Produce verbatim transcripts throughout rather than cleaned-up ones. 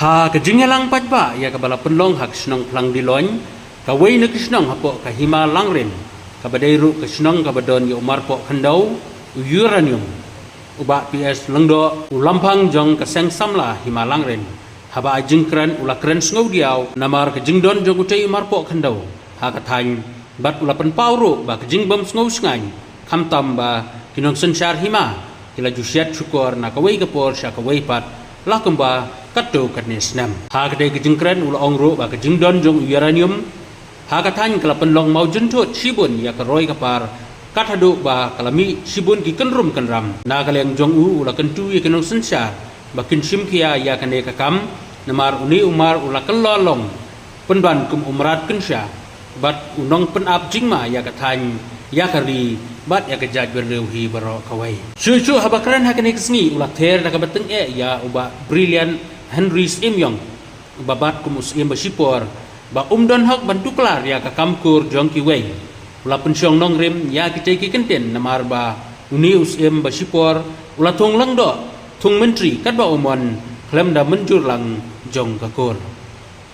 Ha ka jingïalang paidbah ïa kaba la pynlong ha ka shnong Phlang Diloin, kawei na ki shnong hapoh ka Hima Langrin, kaba dei ruh ka shnong kaba don ïa u marpoh khyndew, u uranium, u Bah P S Lyngdoh, u Lamphang jong ka Seng Samla Hima Langrin, haba ai jingkren u la kren sngewdiaw namar ka jingdon jong utei u marpoh khyndew ha ka thaiñ, bad u la pynpaw ruh ba ka jingbym sngewsngaiñ, khamtam ba ki nongsynshar hima ki la ju siat shukor na kawei ka por sha kawei pat, la kumba katto katne snem. Ha katei ka jingkren u la ong ruh ba ka jingdon jong u uranium ha ka thaiñ ka la pynlong mawjynthut shibun ïa ka roi ka par, kat haduh ba ka la mih shibun ki kynrum kynram. Na ka liang jong u, u la kyntu ïa ki nongsynshar ba kin shim khia ïa kane ka kam, namar une u mar u la kylla long pynban kum u mrad kynsha bad u nongpynap jingma ïa ka thaiñ, ïa ka ri bad ïa ka jaitbynriew hi baroh kawei. Shuh shuh haba kren ha kane ka sngi, u la ther da kaba tyngeh ïa u Bah Brilliant Henry Syiem Ïong, uba bat kum u Syiem ba shipor, ba um don hok ban tuklar ïa ka kam kur jong kiwei. U la pynshong nongrim ïa kitei ki kyntien namar ba une u Syiem ba shipor u la thung Lyngdoh, thung Myntri katba u mon, khlem da mynjur lang jong ka kur.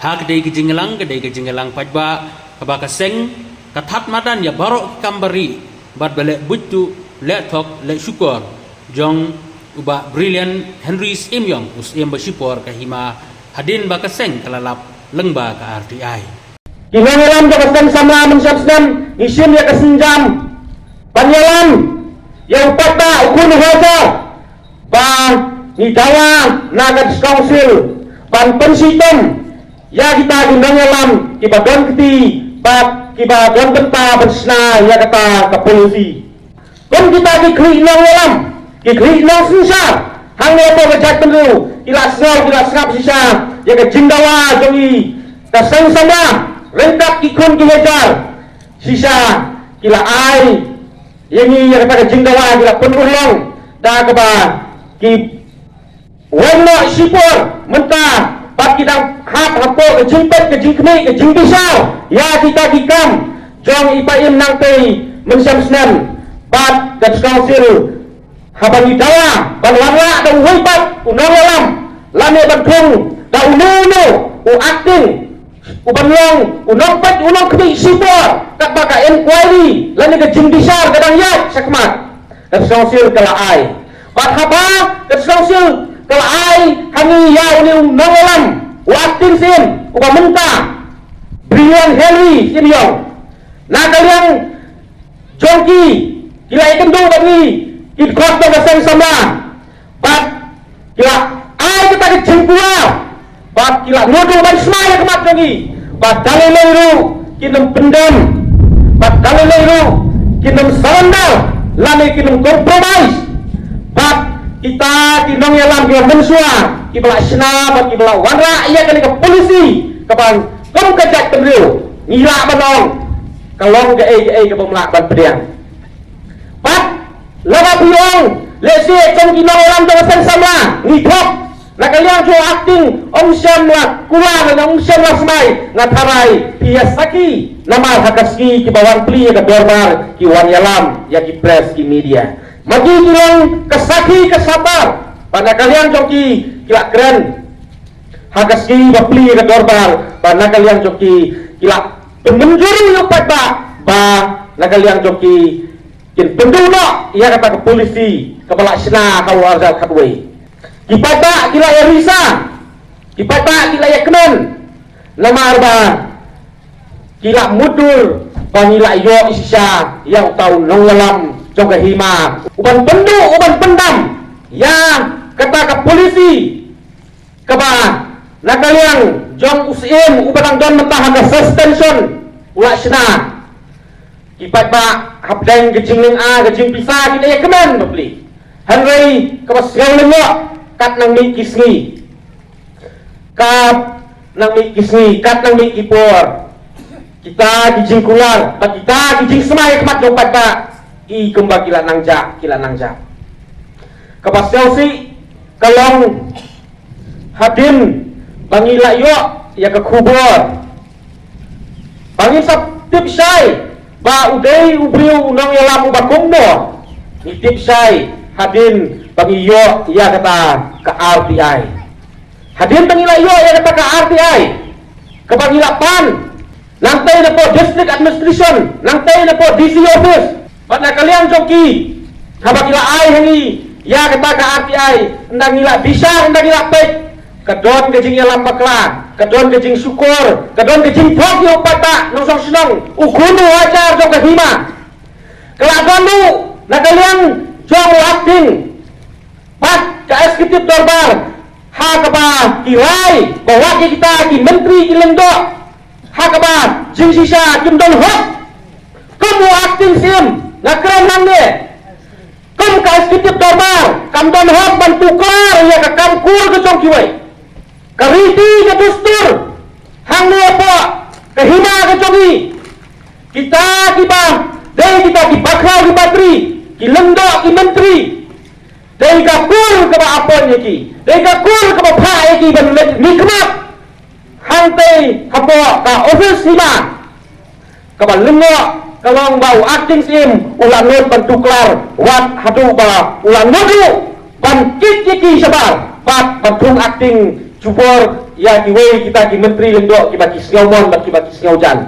Ha katei ka jingïalang, ka dei ka jingïalang paidbah kaba ka seng ka thad madan ïa baroh ki kam barieh bad ba leh buit tuh, leh thok, leh shukor jong u Bah Brilliant Henry Syiem Ïong, u Syiem ba shipor ka hima, hadien ba ka seng ka la lap lyngba ka R T I. Ki nongïalam jong ka Seng Samla, mynshem snem ngi shim ïa ka sienjam ban ïalam ïa u paidbah, u khun u hajar, ba ngi dawa na ka District Council ban pynshitom ïa kita ki nongïalam kiba don kti bad kiba don bynta ban shna ïa kata ka polisi. Kum kita ki khlieh nongïalam, ki khlieh nongsynshar hangne hapoh ka jaitbynriew, ki la sngew, ki la sngap shisha ïa ka jingdawa jong ngi, ka Seng Samla, ryngkat ki khun ki hajar, shisha ki la ai ïa ngi ïa kata ka jingdawa, ki la pynurlong da kaba ki wan noh shipor mynta, bad ki dang hap hapoh ka jingpeit, ka jingkhmih, ka jingbishar ïa kita ki kam jong i Paiem Nangtei mynshem snem. Bad ka District Council, haba ngi dawa ban wanrah da uwei pat u nongïalam, lane ban thung da uno uno u acting, u ban long u nongpeit, u nongkhmih shipor katba ka inquiry lane ka jingbishar ka dang ïaid shakhmat, ka District Council ka la ai. Bad haba ka District Council ka la ai ha ngi ïa une u nongïalam, u acting Syiem, uba mynta Brilliant Henry Syiem Ïong, na ka liang jong ki, ki la ïakynduh bad ngi ki dkhot jong ka Seng Samla, bad ki la ai kata ka jingkular, bad ki la nud ruh ban shna ïa ka mat jong ngi, bad da lei lei ruh kin ym pyndem, bad da lei lei ruh kin ym surrender lane kin ym compromise. Bad kita ki nongïalam kiba mynshuwa, kiba la shna bad kiba la wanrah ïa kane ka polisi, kaba kum ka jaitbynriew ngi lah ban ong ka long kaei kaei kaba ym lah ban pdiang. Bad lada phi ong lehse jong ki nongïalam jong ka Seng Samla ngi thok, na ka liang jong u acting ym shym la kular, na ym shym la smai, nga tharai phi ïa sakhi, namar ha ka sngi kiba wan plie ïa ka dorbar ki wan ïalam ïa ki press, ki media. Ma ki ki long ka sakhi ka satar, bad na ka liang jong ki ki la kren ha ka sngi ba plie ïa ka dorbar, bad na ka liang jong ki ki la pynmynjur ïa u paidbah, ba na ka liang jong ki kin pynduh noh ïa kata ka polisi kaba la shna ha u arhajar khatwei. Ki paidbah ki la ïa risa, ki paidbah ki la ïa kmen, namar ba ki la mutdur ba ngi la ïoh shisha ïa uta u nongïalam jong ka hima, u ban pynduh, u ban pyndam ïa kata ka polisi kaba na ka liang jong u Syiem uba dang don mynta ha ka suspension u la shna. Ki paidbah hapdeng ka jinglynga, ka jingpisa, ki la ïa kmen bapli. Hynrei kaba sngewlyngngoh, kat nang mih ki sngi, kat nang mih ki sngi, kat nang mih ki por, kita ki jingkular bad kita ki jingsmai ha khmat jong paidbah, i kumba ki la nang jah, ki la nang jah. Kaba sngewsih ka long, hadien ba ngi la ïoh ïa ka khubor, ba ngin sa tip shai ba u dei u briew u nongïalam uba kumno, ngi tip shai hadien ba ngi ïoh ïa kata ka R T I. Hadien ba ngi la ïoh ïa kata ka R T I, kaba ngi la pan nangtei na pdeng District Administration, nangtei na pdeng D C Office, bad na ka liang jong ki, haba ki la ai ha ngi ïa kata ka R T I, ynda ngi la bishar, ynda ngi la peit, ka don ka jingïalam bakla, ka don ka jingshukor, ka don ka jingthok ïa u paidbah nongshong shnong, u khun u hajar jong ka hima. Ka la don ruh na ka liang jong u Acting bad ka Executive Dorbar, ha kaba ki rai ba wat ïa kita ki myntri ki lyngdoh ha kaba jingshisha kim don hok. Kum u Acting Syiem, nga kren hangne, kum ka Executive Dorbar, kam don hok ban tuklar ïa ka kam kur ka jong kiwei. Ka riti ka dustur hangne hapoh ka hima ka jong ngi, kita kiba dei kita ki bakhraw ki batri, ki lyngdoh ki myntri, dei ka kur kaba appoint ïa ki, dei ka kur kaba phah ïa ki ban leit mihkhmat hangtei hapoh ka office hima. Kaba lyngngoh ka long ba u Acting Syiem u la nud ban tuklar wat haduh ba u la nud ruh ban kit ïa ki shabar bad ban thung acting jubor ïa kiwei kita ki myntri lyngdoh kiba ki sngewmon bad kiba ki sngewjan.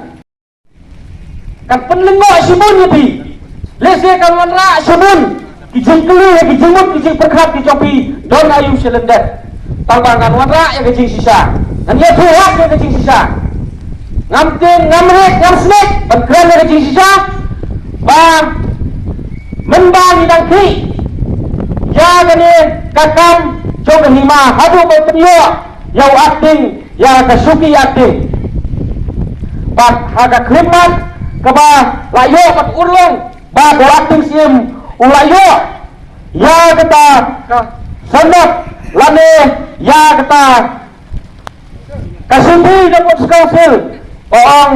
Kan pynlyngngoh shibun ïa phi. Lehse kan wanrah shibun ki jingkylli, ki jingmut, ki jingpyrkhat ki jong phi, don aïu sha lyndet. Tang ba ngan wanrah ïa ka jingshisha, ngan ïathuh ïa ka jingshisha. Ngam tieng, ngam rieh, ngam snieh ban kren ïa ka jingshisha. Ba mynba ngi dang khih ïa kane ka kam jong ka hima haduh ba pynïoh ïa u Acting, ïa ka shuki Acting. Bad ha ka khyllipmat kaba la ïoh bad urlong ba u Acting Syiem u la ïoh ïa kata ka sandok lane ïa kata ka shuki na Sports Council, u ong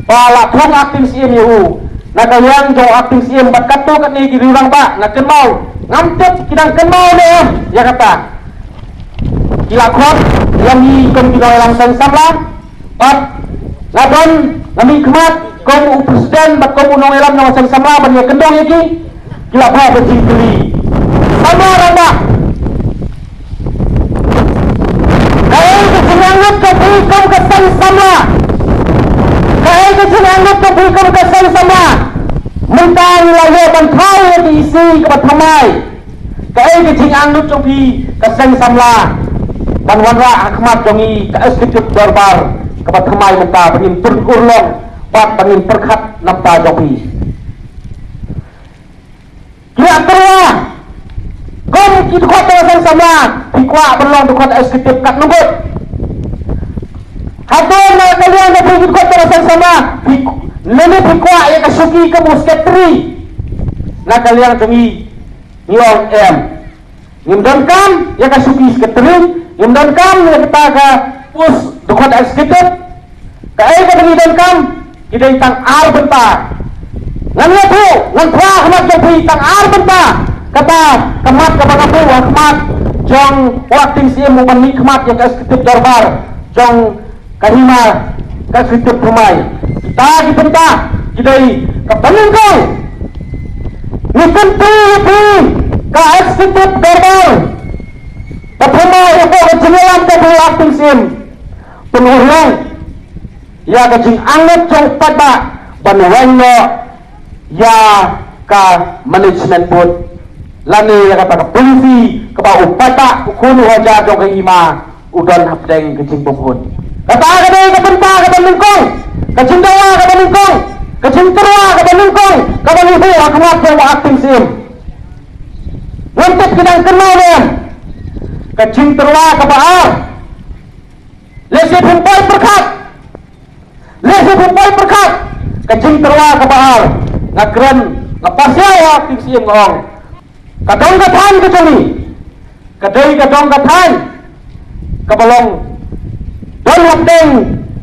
ba la thung Acting Syiem ïa u. Na ka liang jong Acting Syiem bad katto katne ki rangbah, nga kynmaw, ngam tip ki dang kynmaw ne em ïa kata. Ki la khot ïa ngi kum ki nongïalam seng samla. Bad nga don, nga mihkhmat kum u president bad kum u nongïalam nongïalam seng samla ban ïakynduh ïa ki. Ki la buh ka jingkylli. Samla rangbah, kaei ka jingangnud jong phi kum ka seng samla? Kaei ka jingangnud jong phi kum ka seng samla? Mynta ngi la ïoh ban thaw ïa ka E C kaba thymmai. Kaei ka jingangnud jong phi ka seng samla ban wanrah ha khmat jong ngi ka Executive Dorbar kaba thymmai mynta, ba ngin pyn urlong bad ba ngin pyrkhat na bynta jong phi? Ki la tyrwa kum ki dkhot jong ka seng samla, phi kwah ban long dkhot executive katno ngut? Hato na ka liang jong phi ki dkhot jong ka seng samla, phi, lane phi kwah ïa ka shuki kum u secretary? Na ka liang jong ngi, ngi ong em. Ngim donkam ïa ka shuki secretary, ngim donkam ïa kata ka post dkhot executive. Kaei kaba ngi donkam, ki dei tang ar bynta. Ngan ïathuh, ngan phah ha khmat jong phi tang ar bynta. Kata ka mat kaba nga buh ha khmat jong u Acting Syiem uban mihkhmat ïa ka Executive Dorbar jong ka hima ka Executive thymmai. Kita ki bynta ki dei: kaba nyngkong, ngi kyntu ïa phi ka Executive Dorbar ba thymmai hapoh ka jingïalam jong u Acting Syiem, pynurlong ïa ka jingangnud jong u paidbah ban weng noh ïa ka management board lane ïa kata ka policy kaba u paidbah, u khun u hajar jong ka hima, u don hapdeng ka jingbymhun. Kata ka dei ka bynta kaba nyngkong, ka jingdawa kaba nyngkong, ka jingtyrwa kaba nyngkong kaba ngi buh ha khmat jong u Acting Syiem. Ngam tip ki dang kynmaw ne em. Ka jingtyrwa kaba ar, lehse phim poi pyrkhat. Lehse phim poi pyrkhat. Ka jingtyrwa kaba ar, nga kren, nga pasiaw ha u Acting Syiem, nga ong, ka dong ka thaiñ ka jong ngi ka dei ka dong ka thaiñ kaba long don hapdeng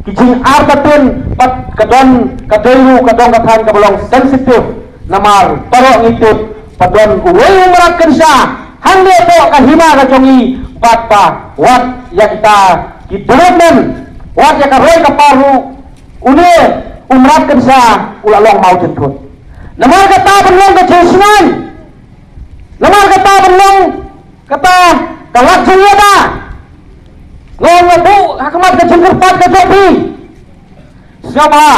ki jingartatien, bad ka don, ka dei ruh ka dong ka thaiñ kaba long sensitive. Namar baroh ngi tip ba don uwei u mrad kynsha hangne hapoh ka hima ka jong ngi, bad ba wat ïa kita ki development, wat ïa ka roi ka par ruh, une u mrad kynsha u la long mawjynthut. Namar kata ban long ka jingsngewsih, namar kata ban long kata ka lad jingïada, Nga ong nga buh ha khmat ka jingkyrpad ka jong phi. Sngewbha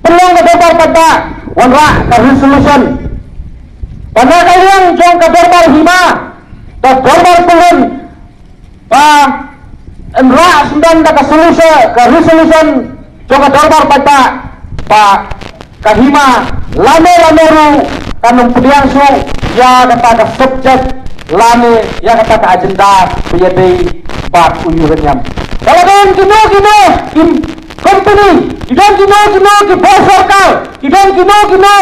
pynlong ka dorbar paidbah, wanrah ka resolution. Ba na ka liang jong ka dorbar hima, ka dorbar pyllun, ba yn rah syndon da ka solution, ka resolution jong ka dorbar paidbah, ba ka hima lano lano ruh kan ym pdiang shuh ïa kata ka subject lane ïa kata ka agenda ba ïadei bad u uranium. Ka la don kino kino ki company, ki don kino kino ki bor sorkar, ki don kino kino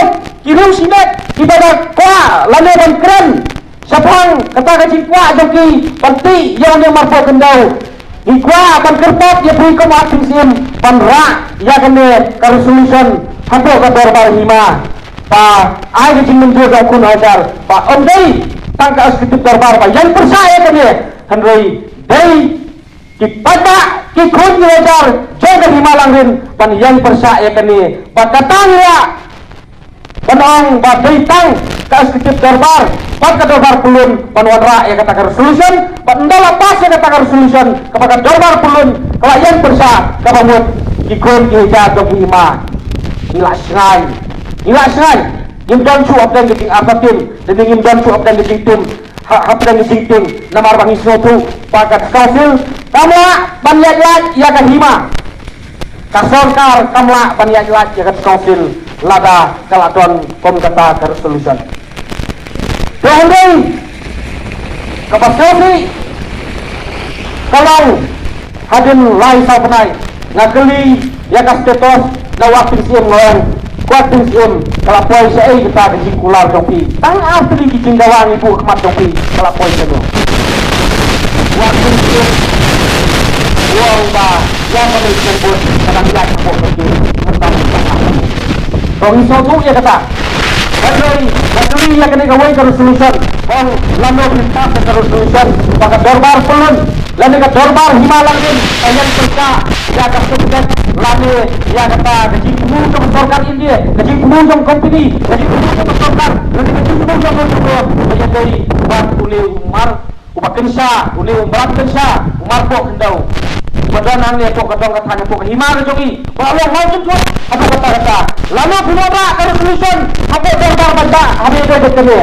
ki riew shimet kiba da kwah lane ban kren shaphang kata ka jingkwah jong ki ban tih ïa une u marpoh khyndew. Ngi kwah ban kyrpad ïa phi kum u acting C M ban rah ïa kane ka resolution hapoh ka dorbar hima, ba ai ka jingmynjur jong u khun u hajar, ba ym dei tang ka executive dorbar ba ïeng pyrshah ïa kane, hynrei dei ki paidbah, ki khun ki hajar jong ka hima Langrin ban ïeng pyrshah ïa kane. Ba kata ngi rah ban ong ba dei tang ka executive dorbar bad ka dorbar pyllun ban wanrah ïa kata ka resolution, bad ynda la pass ïa kata ka resolution kaba ka dorbar pyllun ka la ïeng pyrshah, kaba mut ki khun ki hajar jong ka hima ngi la shngaiñ, ngi la shngaiñ. Ngim don shuh hapdeng ka jingartatien, lane ngim don shuh hapdeng ka jingtim, ha, hapdeng ka jingtieng, namar ba ngi sngewthuh ba ka council kam lah ban ïaid lait ïa ka hima. Ka sorkar kam lah ban ïaid lait ïa ka council lada ka la don kum kata ka resolution. Te hynrei kaba sngewsih ka long, hadien lai saw bnai nga kylli ïa ka status na u acting C M, nga ong, ko acting C M, ka la poi shaei kata ka jingkular jong phi? Tang ar tylli ki jingdawa ngi buh ha khmat jong phi, ka la poi shano? U acting C M u ong ba ïa kane ka jingpynbun ka dang ïaid hapoh ka jingpynbun. To ngi sngewthuh ïa kata. Hynrei nga kylli ïa kane kawei ka resolution, ong lano phi pass ka resolution ba ka dorbar pyllun lane ka dorbar hima Langrin ka ïeng pyrshah ïa ka subject lane ïa kata ka jingthmu jong ka sorkar India, ka jingthmu jong ka company, ka jingthmu jong ka sorkar lane ka jingthmu jong ka sorkar ba ïadei bad une u mar, uba kynsha, une u mrad kynsha, u marpoh khyndew, uba don hangne hapoh ka dong ka thaiñ, hapoh ka hima ka jong ngi, ba long hoi jingthut hapoh kata kata. Lano phi wanrah ka resolution hapoh dorbar paidbah haba ïadei bad kane?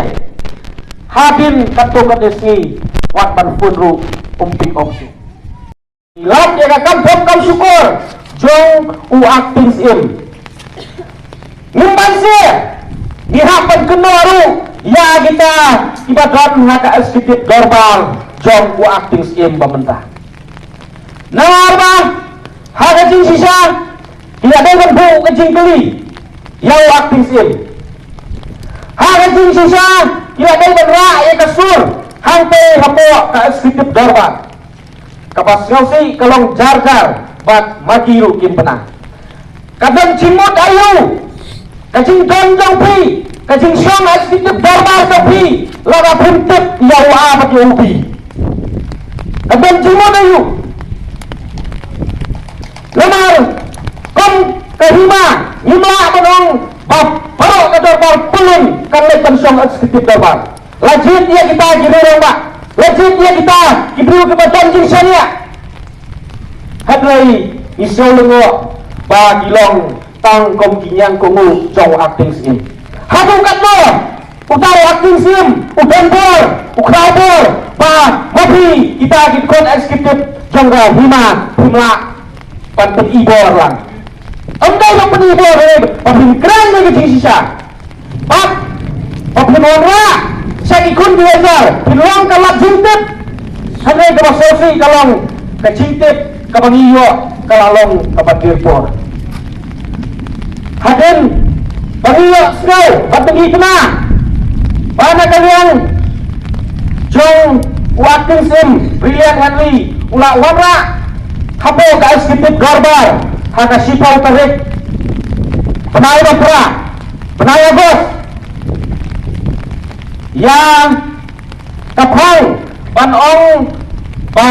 Hadien katto katne sngi, wat ban phone ruh um pick up shuh. Lap ïa ka kam thok kam shukor jong u acting C M. Ngim banse, ngi hap ban kynnoh ruh ïa kita kiba don ha ka executive dorbar jong u acting C M ba mynta. Namar ba ha ka jingshisha ki la dei ban buh ka jingkylli ïa u acting C M. Ha ka jingshisha ki la dei ban rah ïa ka sur hangtei hapoh ka executive dorbar. Kaba sngewsih ka long jar jar bad ma ki ruh kim pynah. Ka don jingmut aïu ka jingdon jong phi, ka jingshong executive dorbar jong phi, lada phim tip ïa u A bad ïa u B? Ka don jingmut aïu? Namar kum ka hima ngim lah ban ong ba baroh ka dorbar pyllun kan leit ban shong executive dorbar. La jied ïa kita ki rangbah, la jied ïa kita ki briew kiba don jingshaniah. Hynrei ngi sngewlyngngoh ba ki long tang kum ki ñiangkohnguh jong u acting C M. Haduh katno uta u acting C M u don bor, u khraw bor ba ma phi kita ki khun executive jong ka hima phim lah ban pyni bor lang? Ym dei ban pyni bor, hynrei ba phin kren ïa ka jingshisha. Bad ba phin wanrah sha ki khun ki hajar, phin long ka lad jingtip. Hynrei kaba sngewsih ka long ka jingtip kaba ngi ïoh ka la long kaba dier bor. Hadien ba ngi ïohsngew bad ba ngi kynmaw ba na ka liang jong u acting C M Brilliant Henry u la wanrah hapoh ka executive dorbar ha ka shiphew tarik bnai ba phra, bnai August, ïa ka phang ban ong ba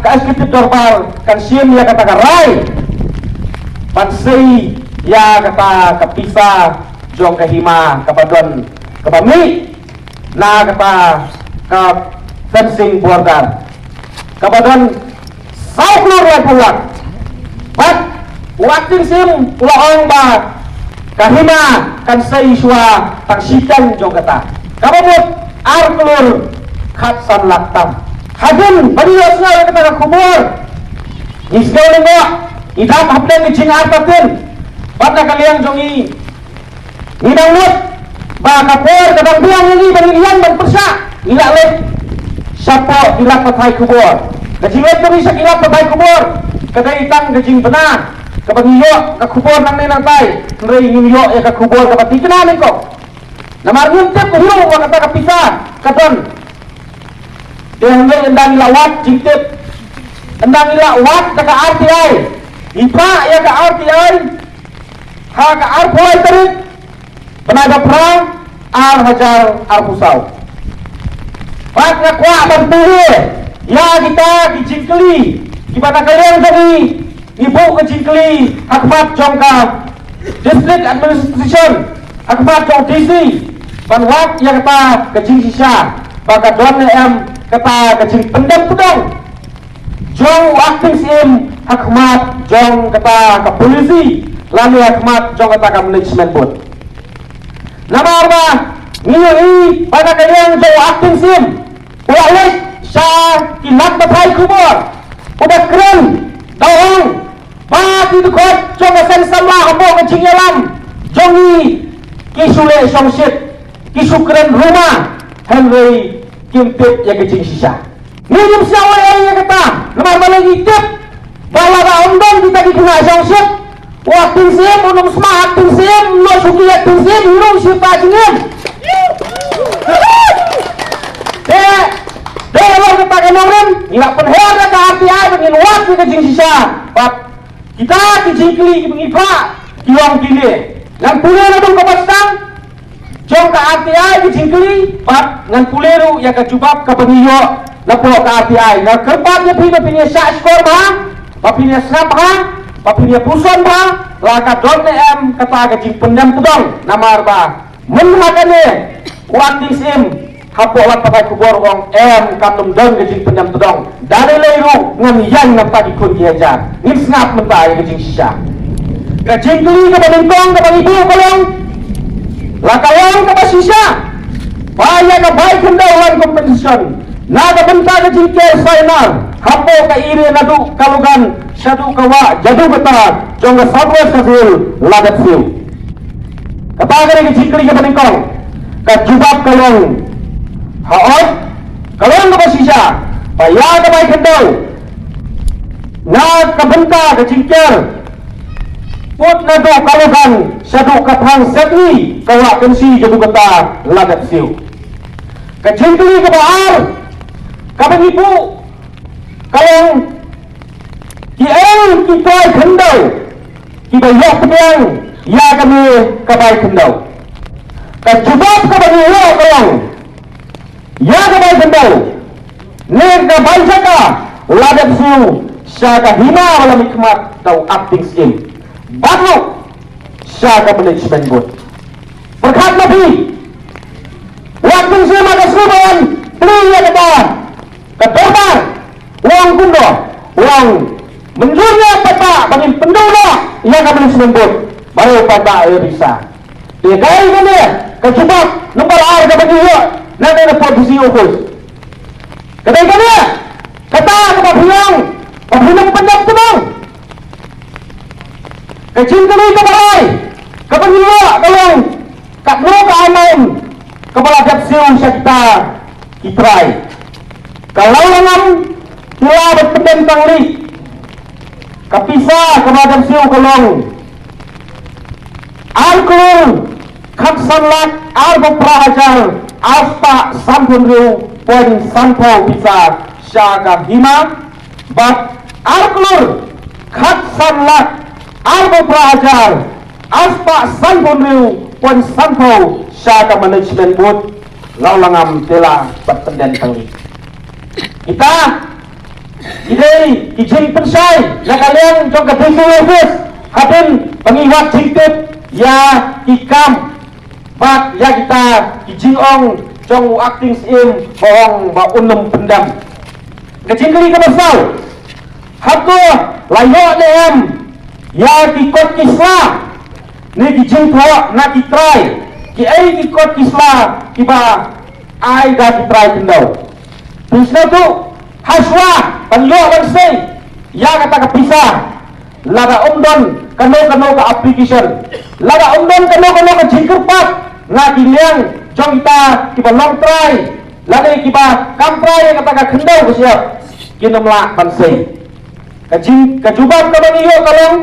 ka executive dorbar kan shim ïa kata ka rai ban sei ïa kata ka pisa jong ka hima kaba don, kaba mih na kata ka fencing border, kaba don Saw klur laiphew lak. Bad u acting syiem u la ong ba ka hima kan sei shuwa tang shiteng jong kata. Kaba mut ar klur khatsan lak tam. Hadien ba ngi ïohsngew ïa kata ka khubor, ngi sngew lyngngoh, ngi dap hapdeng ka jingartatien. Bad na ka liang jong ngi, ngi dang mut ba ka por ka dang biang ïa ngi ba ngin ïeng ban pyrshah. Ngi la leit shapoh ki lad pathai khubor. Ka jingleit jong ngi sha ki lad pathai khubor ka dei tang ka jingbna kaba ngi ïoh ka khubor nangne nangtai, hynrei ngim ïoh ïa ka khubor kaba thikna nyngkong. Namar ngim tip ruh ba kata ka pisa ka don. Te hynrei ynda ngi la wad jingtip, ynda ngi la wad da ka R T I, ngi phah ïa ka R T I ha ka arphew lai tarik bnai ba phra, ar hajar arphew saw. Bad nga kwah ban pule ïa kita ki jingkylli kiba na ka liang jong ngi, ngi buh ka jingkylli ha khmat jong ka District Administration, ha khmat jong D C, ban wad ïa kata ka jingshisha ba ka don ne em kata ka jingpyndem pdong jong u acting syiem ha khmat jong kata ka polisi lane ha khmat jong kata ka management board. Namar ba ngi ïohi ba na ka liang jong u acting syiem u la leit sha ki lad pathai khubor, u da kren da ong ba ki dkhot jong ka seng samla hapoh ka jingïalam jong ngi ki shu leh shongshit, ki shu kren ruma, hynrei kim tip ïa ka jingshisha. Ngi ngim sngewthuh ïa kata, namar balei ngi tip ba lada ym don kita ki khynnah shongshit, u acting syiem un ym sma acting syiem, ym noh shuki acting syiem, hi ruh shi pa jingim. Te dei halor kata ka nongrim ngi la pynher da ka R T I ba ngin wad ïa ka jingshisha. Bad kita ki jingkylli kiba ngi phah ki long kine. Ngan pule naduh kaba sdang jong ka R T I ki jingkylli, bad ngan pule ruh ïa ka jubab kaba ngi ïoh napoh ka R T I. Nga kyrpad ïa phi ba phin ïa shah shkor bha, ba phin ïa sngap bha, ba phin ïa puson bha la ka don ne em kata ka jingpyndem pdong. Namar ba mynta kane u acting syiem hapoh lad pathai khubor u ong em, kam don ka jingpyndem pdong. Da lei lei ruh ngan ïeng na bynta ki khun ki hajar. Ngin sngap mynta ïa ka jingshisha. Ka jingkylli kaba nyngkong kaba ngi buh ka long, la ka long kaba shisha ba ïa ka bai khyndew land compensation na ka bynta ka jingker sainar hapoh ka area naduh ka Lugan shaduh ka wah jadu kata jong ka South West Khasi Hills la dep siew. Kata ka dei ka jingkylli kaba nyngkong. Ka jubab ka long, hooid, ka long kaba shisha ba ïa ka bai khyndew na ka bynta ka jingker pud naduh ka Lugan shaduh ka Thang Sepngi ka wah Kynshi jadu kata la dep siew. Ka jingkylli kaba ar kaba ngi buh ka long, kiei ki trai khyndew kiba ïoh pdiang ïa kane ka bai khyndew? Ka jubab kaba ngi ïoh ka long, ïa ka bai khyndew ne ka bai jaka la dep siew sha ka hima ba la mihkhmat da u acting syiem bad ruh sha ka management board. Pyrkhat ma phi, u acting syiem ha ka sngewbha ban plie ïa kata ka dorbar, u ong kumno? U ong mynjur ïa paidbah ba ngin pyndonkam ïa ka management board. Baroh paidbah ïa pisa. Te kaei kane ka jubab number ar kaba ngi ïoh na kane ka D C office? Ka dei kane kata kaba phi ong ba phin ym pyndep pyndonkam. Ka jingkylli kaba lai kaba ngi ïoh ka long, katno ka amount kaba la dep siew sha kita ki trai? Ka Lawlangam, Tila bad Pyndenpangli, ka pisa kaba la dep siew ka long ar klur khatsan lak arphew phra hajar arspah sanphew hynriew point sanphew pisa sha ka hima, bad ar klur khatsan lak arphew phra hajar arspah sanphew hynriew point sanphew sha ka management board Lawlangam, Tila bad Pyndenpangli. Kita ki dei ki jingpynshai na ka liang jong ka D C office hadien ba ngi wad jingtip ïa ki kam bad ïa kita ki jingong jong u acting syiem ba ong ba un ym pyndem. Ka jingkylli kaba saw, Hato la ïoh ne em ïa ki kot ki sla ne ki jingthoh na ki trai, ki ei ki kot ki sla kiba ai da ki trai khyndew? Phi sngewthuh, hashwa ban ïoh ban sei ïa kata ka pisa, lada ym don kano kano ka application, lada ym don kano kano ka jingkyrpad na ki liang jong kita kiba long trai lane kiba kam trai ïa kata ka khyndew ka shyiap, kin ym lah ban sei. Ka jing, ka jubab kaba ngi ïoh ka long,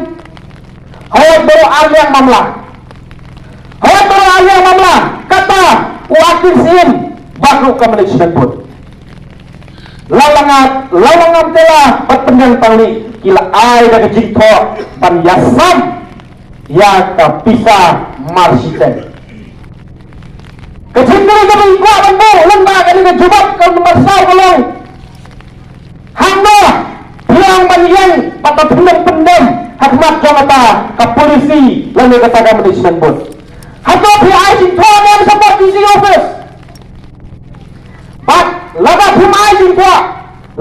hooid baroh ar liang mamla. Hooid baroh ar liang mamla, kata u acting syiem bad ruh ka management board. La la ngam, la la ngam tela bad pynjah pangli ki la ai da ka jingthoh ban ïasam ïa ka pisa marshiten. Ka jingkylli kaba ngi kwah ban buh lyngba kane ka jubab ka number saw ka long, hangno phi ong ban ïeng bad ban pyndem pyndem ha khmat jong kata ka policy lane kata ka management board? Hato phi ai jingthoh ne em shapoh D C office? Bad lada phim ai jingthoh,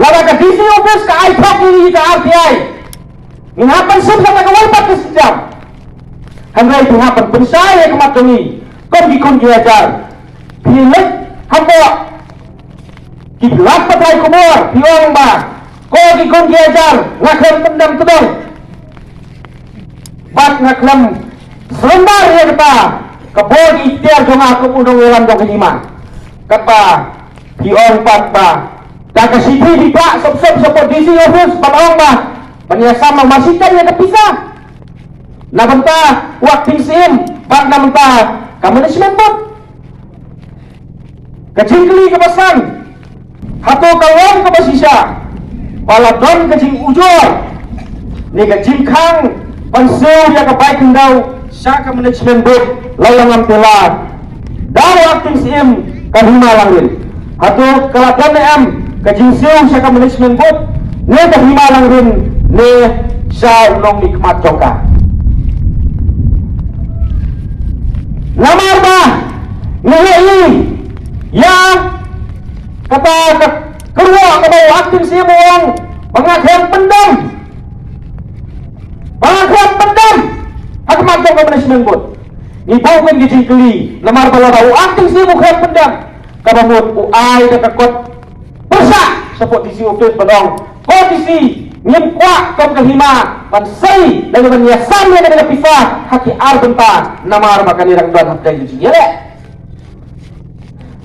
lada ka D C office ka ai thoh ïa ka R T I, ngin hap ban sum kata kawei pat ka sienjam. Hynrei phi hap ban pynshai ha khmat jong ngi kum ki khun ki hajar. Phi leit hapoh ki lad pathai khubor, phi ong ba ko ki khun ki hajar, nga khlem pyndem tdong bad nga khlem surrender ïa kata ka bor ki ikhtiar jong nga kum u nongïalam jong ka hima. Katba phi ong pat ba da ka shithi phi pah sop sop shapoh D C office ban ong ba ban ïasam marshiten ïa ka pisa na bynta u acting syiem bad na bynta ka management board. Ka jingkylli kaba san, hato ka long kaba shisha ba la don ka jingujor ne ka jingkhang ban siew ïa ka bai khyndew sha ka management board, la la ngam tela da u acting syiem ka hima Langrin? Hato ka la don ne em ka jingsiew sha ka management board ne ka hima Langrin ne sha u nongmihkhmat jong ka? Namar ba ngi ïohi ïa kata ka kyrwoh kaba u acting syiem u ong ba nga khlem pyndem, ba nga khlem pyndem ha khmat jong ka management board. Ngi buh kum ki jingkylli namar ba lada u acting syiem u khlem pyndem, kaba mut u ai da ka kot pyrshah shapoh D C office ban ong, ko D C, ngim kwah kum ka hima ban sei lane ban ïasam ïa kane ka pisa ha ki ar bynta namar ba kane dang don hapdeng ka jingïaleh.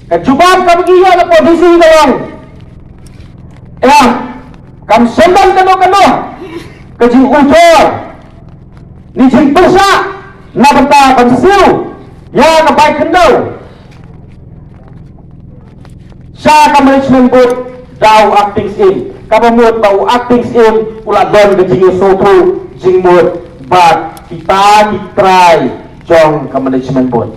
Ka jubab kaba ngi ïoh napoh D C ka long, ïa, kam shym don kano kano ka jingujor ne jingpyrshah na bynta ban siew ïa ka bai khyndew sha ka management board da u acting syiem. Kaba mut ba u acting syiem u la don ka jingïasngewthuh jingmut bad kita ki trai jong ka management board.